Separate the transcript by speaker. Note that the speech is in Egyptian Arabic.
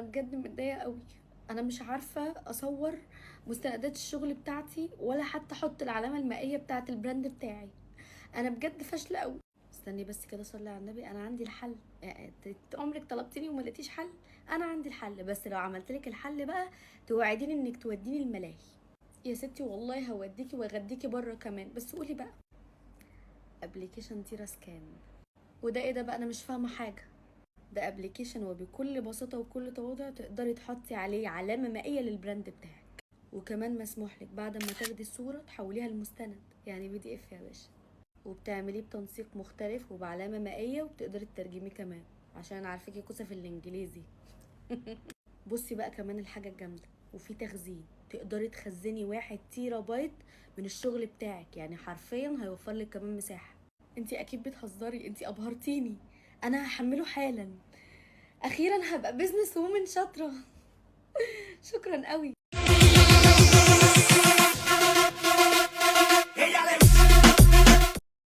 Speaker 1: بجد متضايقة قوي. انا مش عارفه اصور مستندات الشغل بتاعتي ولا حتى احط العلامة المائية بتاعه ال brand بتاعي. انا بجد فاشلة قوي. استني بس كده، صلي على النبي، انا عندي الحل. عمرك طلبتني وما لقيتيش حل؟ انا عندي الحل، بس لو عملت لك الحل بقى توعديني انك توديني الملاهي. يا ستي والله هوديكي واغديكي بره كمان، بس قولي بقى. application تيرا سكان، وده ايه ده بقى؟ انا مش فاهمه حاجه. ده application وبكل بساطة وكل تواضع تقدري تحطي عليه علامة مائية لل brand بتاعك، وكمان مسموح لك بعد ما تاخدي الصورة تحوليها لمستند، يعني PDF يا باشا، وبتعمليه بتنسيق مختلف وبعلامه مائيه، وبتقدري تترجميه كمان عشان عارفاكي كوسة في الانجليزي. بصي بقى كمان الحاجة الجامده، وفي تخزين، تقدري تخزني 1 تيرا بايت من الشغل بتاعك، يعني حرفيا هيوفر لك كمان مساحه. انتي اكيد بتهزري، انتي ابهرتيني، انا هحمله حالا. اخيرا هبقى business woman شاطره. شكرا قوي.